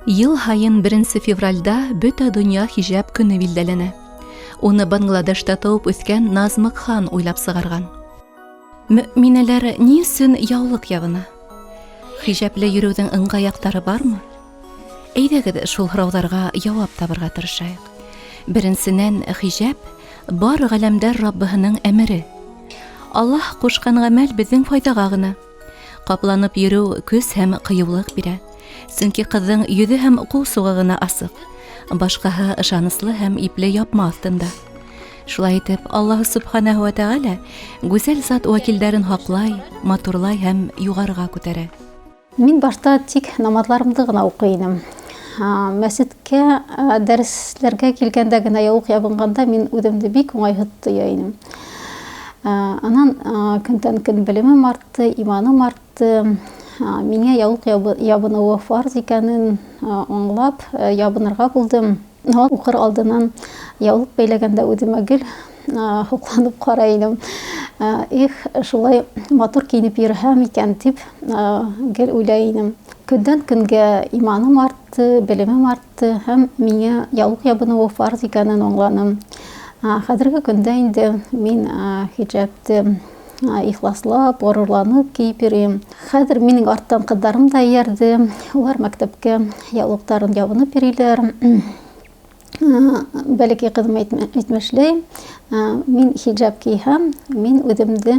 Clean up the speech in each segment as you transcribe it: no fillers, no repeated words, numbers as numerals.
Йыл һайын беренсе февральдә бөтә донъя хиҗәп көне билдәләнә. Уны Бангладешта тыуып үҫкән Назмы Хан уйлап сығарған. Мөэминәләр ни өсөн яулыҡ ябына? Хиҗәпле йөрөүҙең ыңғай яҡтары бармы? Әйҙәгеҙ, шул һорауҙарға яуап табырға тырышайыҡ. Беренсенән, хиҗәп бар ғаләмдәр Раббыһының әмере. Аллаһ ҡушҡан ғәмәл беҙҙең файҙаға ғына. Ҡапланып йөрөү көс һәм ҡыйыулыҡ бирә. Сөнки ҡыҙҙың йөҙө һәм ҡул суғы ғына асыҡ. Башҡаһы ышаныслы һәм ипле япма аҫтында. Шулай итеп, Аллаһ Субханаһу ва Тәғәлә гүзәл зат вәкилдәрен һаҡлай, матурлай һәм юғарыға күтәрә. Мин башта тик намаҙларымды ғына уҡый инем. Мәсеткә дәресләргә килгәндә генә яулыҡ ябынғанда мин үҙемде бик уңайһыҙ тоя инем. Анан көндән көн белемем артты, иманым артты. Миңә яулыҡ ябыныуы фарз икәнен аңлап, ябынырға булдым. Намаҙ уҡыр алдынан яулыҡ бәйләгәндә үҙемә гел һоҡланып ҡарай инем. Их, шулай матур кейенеп йөрөһәм икән тип гел уйлай инем. Көндән көнгә иманым артты, белемем артты һәм миңә яулыҡ ябыныуы фарз икәнен аңланым. Хәҙерге көндә инде мин хиджабты ихласлап, ғорурланып кейеп йөрөйөм. Хәҙер минең арттан ҡыҙҙарым да эйәрҙе. Улар мәктәпкә яулыҡтарын ябынып йөрөйләр. Бәләкәй ҡыҙым әйтмешләй, мин хиджаб кейһәм, мин үҙемде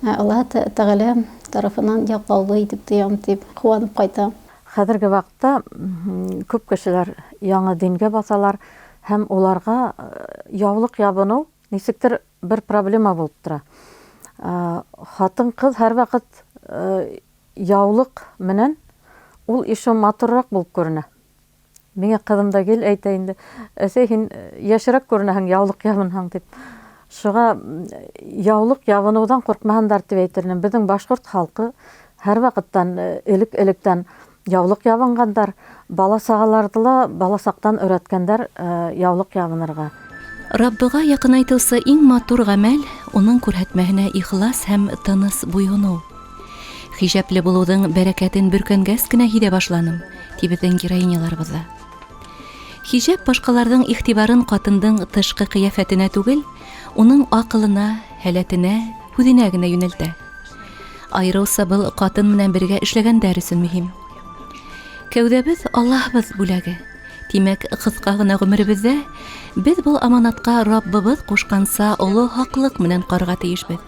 Аллаһ Тәғәлә тарафынан яҡлаулы итеп тоям тип ҡыуанып ҡайта. Хәҙерге ваҡытта күп кешеләр яңы дингә баҫалар һәм уларға яулыҡ ябыныу нисектер бер проблема булып тора. Хатын-ҡыҙ һәр ваҡыт яулыҡ менән ул ишо матурыраҡ булып күренә. Миңә ҡыҙым да гел әйтә инде, әсәй, һин йәшерәк күренәһең яулыҡ ябынһаң тип. Шуға яулыҡ ябыныуҙан ҡурҡмаһындар тип әйтер инем. Беҙҙең башҡорт халҡы һәр ваҡыттан элек-электән яулыҡ ябынғандар, бала сағаларҙы ла бала саҡтан өйрәткәндәр яулыҡ ябынырға. Раббыға яҡынайтыусы иң матур ғәмәл уның күрһәтмәһенә ихлас һәм тыныс буйһоноу. Хиҗәпле булыуҙың бәрәкәтен бөркәнгәс кенә һиҙә башланым, ти беҙҙең героиняларыбыҙ ҙа. Хиҗәп башҡаларҙың иғтибарын ҡатындың тышҡы ҡиәфәтенә түгел, уның аҡылына, һәләтенә, һүҙенә генә йүнәлтә. Айырыуса был ҡатын менән бергә эшләгәндәр өсөн мөһим. Кәүҙәбеҙ Аллаһыбыҙ бүләге. Тимәк, ҡыҫҡа ғына ғүмеребеҙҙә беҙ был аманатҡа Раббыбыҙ ҡушҡанса оло һаҡлыҡ менән ҡарарға тейешбеҙ.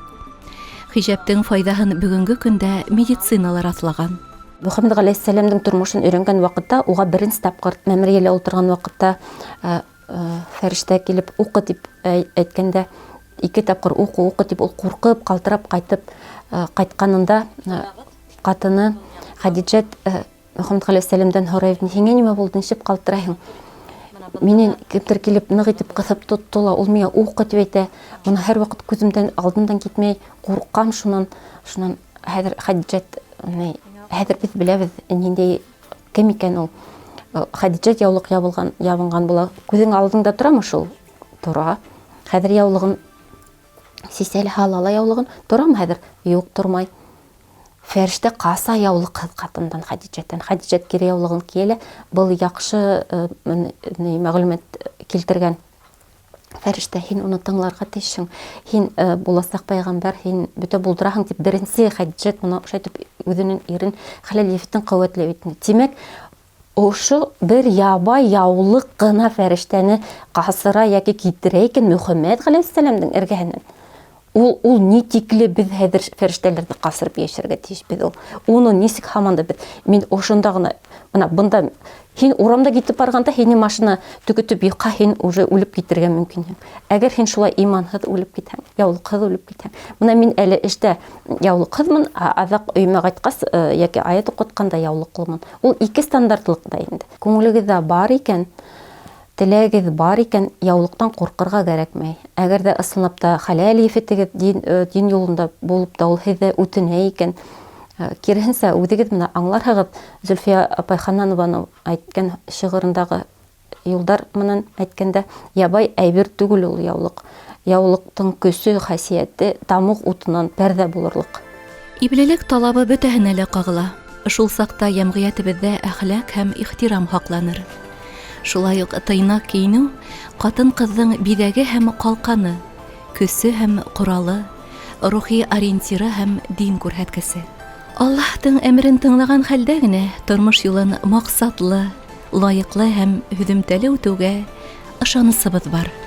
Хиҗәптең файҙаһын бөгөнгө көндә медицина ла раҫлаған. Мөхәммәд ғәләйһиссәләмдең тормошон өйрәнгән ваҡытта уға беренсе тапҡыр мәмерйәлә ултырған ваҡытта фәрештә килеп уҡы тип әйткәндә, ике тапҡыр уҡы, уҡы тип ул ҡурҡып, ҡалтырап ҡайтып ҡайтҡанында ҡатыны Хәдиджәт Мөхәммәд ғәләйһиссәләмдән һорай, һиңә нимә булды, нисек ҡалтырайһың? Мине кемдер килеп ныҡ итеп ҡыҫып тотто ла, ул миңә уҡы тип әйтә. Бына һәр ваҡыт күҙемдән, алдымдан китмәй, ҡурҡам шунан. Шунан хәҙер Хәдиджәт, хәҙер беҙ беләбеҙ, ниндәй кем икән ул. Хәдиджәт яулыҡ ябынған була. Күҙең алдыңда торамы шул? Тора. Хәҙер яулығын сисә лә һала ла яулығын. Торамы хәҙер? Юҡ, тормай. Фәрештә ҡаса яулыҡһыҙ ҡатындан Хәдиджәттән. Хәдиджәт кире яулығын кейә лә, был яҡшы мәғлүмәт килтергән фәрештә, һин уны тыңларға тейешһең. Һин буласаҡ пәйғәмбәр, һин бөтә булдыраһың тип беренсе Хәдиджәт бына ошо әйтеп үҙенең ирен хәләл ефетен ҡеүәтләй бит инде. Тимәк, ошо бер ябай яулыҡ ҡына фәрештәне ҡасыра йәки китерә икән Мөхәммәд ғәләйһиссәләмдең эргәһенән. Ул ни тикле беҙ хәҙер фәрештәләрҙе ҡасырып йәшәргә тейешбеҙ ул. Уны нисек һаман да беҙ, мин ошонда ғына, бына бында һин урамда китеп барғанда һине машина төкөтөп йыҡһа, һин уже үлеп китергә мөмкинһең. Әгәр һин шулай иманһыҙ үлеп китһәң, яулыҡһыҙ үлеп китһәң. Бына мин әле эштә яулыҡһыҙмын, аҙаҡ өйөмә ҡайтҡас, йәки аят уҡытҡанда яулыҡлымын. Ул ике стандартлыҡ та инде. Күңелегеҙҙә бар икән, теләгегеҙ бар икән, яулыҡтан ҡурҡырға кәрәкмәй. Әгәр ҙә ысынлап та хәләл ефетегеҙ дин юлында булып та ул һеҙҙе үтенә икән, киреһенсә үҙегеҙ менән аңларһығыҙ. Зөлфиә апай Ханнанованың әйткән шиғырындағы юлдар менән әйткәндә, ябай әйбер түгел ул яулыҡ. Яулыҡтың көсө, хәсиәте тамуҡ утынан пәрҙә булырлыҡ. Иплелек талабы бөтәһенә лә ҡағыла. Шул саҡта йәмғиәтебеҙҙә әхлаҡ һәм ихтирам һаҡланыр. Шулай уҡ тыйнаҡ кейенеү ҡатын-ҡыҙҙың биҙәге һәм ҡалҡаны, көсө һәм ҡоралы, рухи ориентиры һәм дин күрһәткесе. Аллаһтың әмерен тыңлаған хәлдә генә тормош юлын маҡсатлы, лайыҡлы һәм һөҙөмтәле үтеүгә ышанысыбыҙ бар.